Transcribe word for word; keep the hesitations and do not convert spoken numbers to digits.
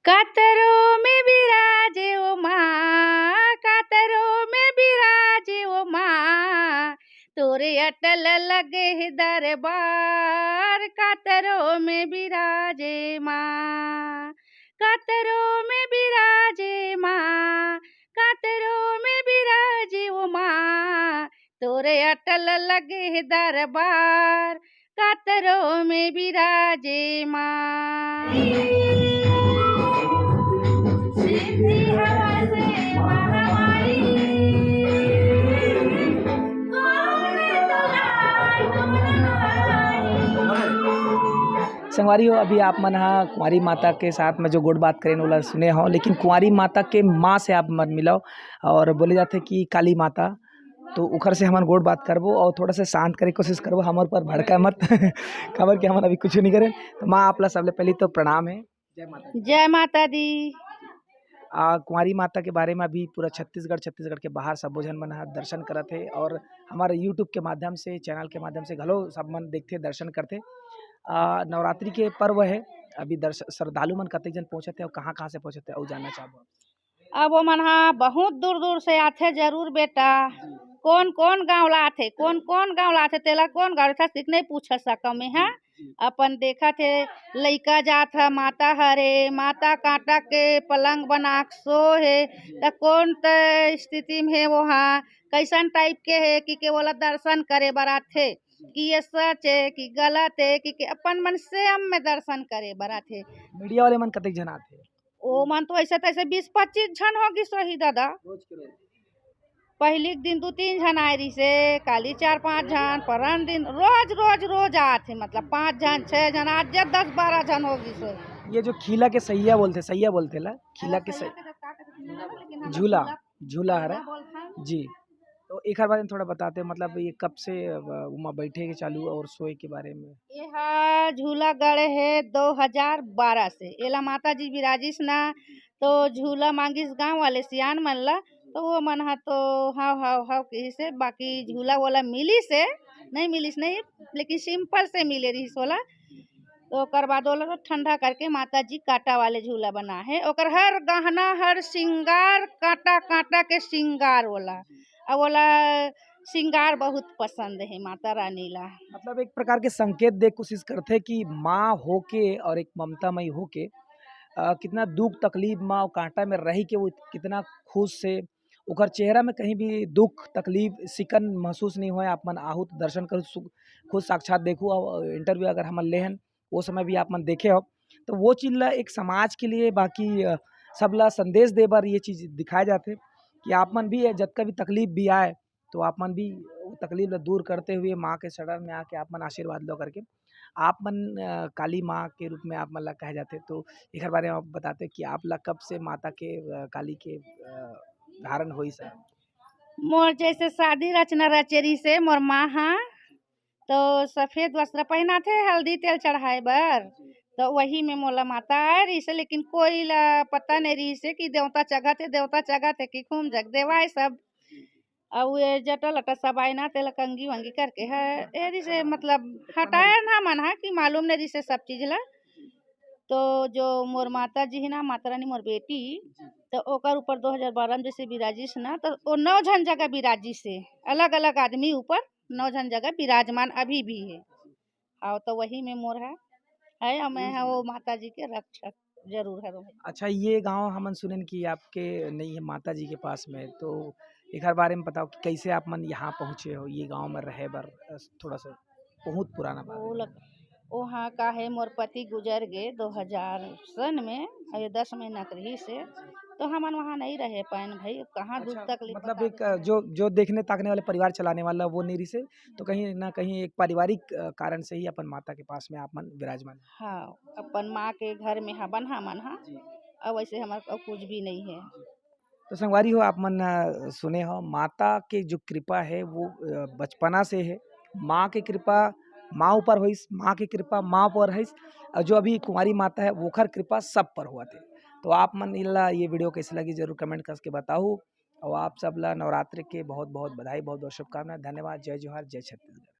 कातरो में बिराजे ओ माँ, कातरो में बिराजे ओ माँ, तोरे अटल लगे हे दरबार। कातरो में बिराजे माँ, कातरो में बिराजे माँ, कातरो में बिराजे ओ माँ, तोरे अटल लगे हे दरबार। कातरो में बिराजे माँ। सिद्धि हवस महामारी, कौन तुहार गुण गाई। संगवारी हो, अभी आप मन हा कुंवारी माता के साथ में जो गोठ बात करेन, ओला सुने हो, लेकिन कुंवारी माता के माँ से आप मन मिलो। और बोले जाथे कि काली माता, तो उखर से हमन गोठ बात करबो और थोड़ा सा शांत करे के कोशिश करबो, हमर पर भड़का मत। काबर कि हमन अभी कुछ नहीं करे। तो माँ, आप ला सबले पहले तो प्रणाम है, जय माता दी। जय माता दी। आ, कुंवारी माता के बारे में अभी पूरा छत्तीसगढ़, छत्तीसगढ़ के बाहर सबो झन मन ह दर्शन करत हे और हमारे YouTube के माध्यम से, चैनल के माध्यम से घलो सब मन देखथे, दर्शन करथे। आ, नवरात्रि के पर्व है, अभी दर्श-, श्रद्धालु मन कतेक जन पहुँचत हे और कहाँ-कहाँ से पहुँचत हे, अउ जानना चाहबो। अब ओमन ह बहुत दूर-दूर से आथे जरूर बेटा। कोन-कोन गाँव ला आथे, कोन-कोन गाँव ला आथे, तेला कोन गाँव ला आथे, ठीक नहीं पूछ सकव मैं ह। जी। अपन देखत हे, लइका जात ह, माता हरे, माता कांटा के पलंग बना के सो हे, जी। त कोन त स्थिति में हे वो ह, कैसन type के हे कि के ओला दर्शन करे बर आथे, कि ये सच हे कि गलत हे, कि के अपन मन से में दर्शन करे बर आथे। मीडिया वाले मन कतेक झन आथे? ओ मन तो ऐसे तैसे बीस पच्चीस झन हो गिस होही दादा। रोज के रोज? पहिली के दिन दू तीन झन आए रिहिसे, काली चार पांच झन, परन दिन रोज, रोज, रोज आत हे, मतलब पांच झन, छह झन, आज जे दस बारह झन हो गिस होही। ये जो खीला के सैया बोलथे, सैया बोलथे ला, खीला के सैया। झूला, झूला हरे। जी। तो एकर बारे में थोड़ा बताते, मतलब ये कब से, अ, उमा बैठे के चालू और सोए के बारे में? ये हा झूला गड़े हे दो हजार बारह से। एला माता जी बिराजिस ना, तो झूला मांगिस गांव वाले सियान मन ला, तो वो मन हा तो हाव, हाव, हाव कहिसे, बाकी झूला वोला मिलिस हे, नहीं मिलिस नहीं, लेकिन simple से मिले रिहिस वोला। तो ओकर बाद ओला तो ठंडा करके माता जी कांटा वाले झूला बना हे। ओकर हर गहना, हर सिंगार, कांटा, कांटा के सिंगार ओला। अब ओला सिंगार बहुत पसंद हे माता रानी ला। मतलब एक प्रकार के संकेत दे कोशिश करथे कि माँ होके और एक ममता मई होके, अ, कितना दुख तकलीफ माँ कांटा में रह के वो कितना खुश से, ओकर चेहरा में कहीं भी दुख, तकलीफ, सिकन महसूस नहीं होय। आप मन आहू त दर्शन करू, सु-, खुद साक्षात देखू। और interview अगर हमन लेहन, वो समय भी आप मन देखे हो, तो वो चीज ला एक समाज के लिए, बाकी, अ, सब ला संदेश दे बर ये चीज दिखाए जाथे कि आप मन भी, जतका भी तकलीफ भी आए, तो आप मन भी वो तकलीफ ला दूर करते हुए माँ के शरण में आके आप मन आशीर्वाद लो करके आप मन, अ, काली माँ के रूप में आप मन ला कहे जाथे। तो एकर बारे में आप बताते कि आप ला कब से माता के, अ, काली के, अ, धारण होइस हे? मोर जैसे शादी रचना रचे रिहिसे मोर माँ हा, तो सफेद वस्त्र पहनाथे हल्दी तेल चढ़ाए बर, तो वही में मोला माता आए रिहिसे, लेकिन कोई ला पता नहीं रिहिसे कि देवता चघत हे, देवता चघत हे कि घूम जग देवाए सब। अउ ये जटा लटा सब आए ना, तेला कंगी वंगी करके ह, ए रिहिसे मतलब हटाए ना मन हा कि मालूम नहीं रिहिसे सब चीज ला। तो जो मोर माता जी हे ना, माता रानी मोर बेटी, तो ओकर ऊपर दो हजार बारह में जैसे बिराजिस ना, तो ओ नौ झन जगह बिराजिस हे, अलग-अलग आदमी ऊपर नौ झन जगह विराजमान अभी भी हे। अउ तो वही में मोर है, है, अउ मैं है वो माता जी के रक्षक जरूर है रोहित। अच्छा, ये गाँव हमन सुनेन कि आपके नहीं है, माता जी के पास में, तो एकर बारे में बताओ कि कैसे आप मन यहाँ पहुँचे हो, ये गाँव में रहे बर, अ, थोड़ा सा बहुत पुराना बात वो है। लग-, ओहाँ का है, मोर पति गुजर गए दो हजार सन में, अउ ये दस महीना के रहिस हे, तो हमन वहाँ नहीं रहे पाएन भाई, कहाँ दुख अच्छा, तकलीफ मतलब बता एक, दे। अ, जो, जो देखने ताकने वाले परिवार चलाने वाला वो नहीं रहिस हे, तो कहीं ना कहीं एक पारिवारिक, अ, कारण से ही अपन माता के पास में आप मन विराजमान हैं। हाँ, अपन माँ के घर में हबन हमन हा, जी। अब वैसे हमारे अब कुछ भी नहीं है। तो संगवारी हो, आप मन, अ, सुने हो, माता के जो कृपा है वो, अ, बचपना से है। माँ के कृपा माँ ऊपर होइस, माँ के कृपा माँ ऊपर होइस, और जो अभी कुंवारी माता है, वोकर कृपा सब पर होवत हे। तो आप मन ला ये video कैसे लगी, जरूर comment करके बताओ। और आप सब ला नवरात्रि के बहुत बहुत बधाई, बहुत बहुत शुभकामनाएं। धन्यवाद। जय जोहार, जय छत्तीसगढ़।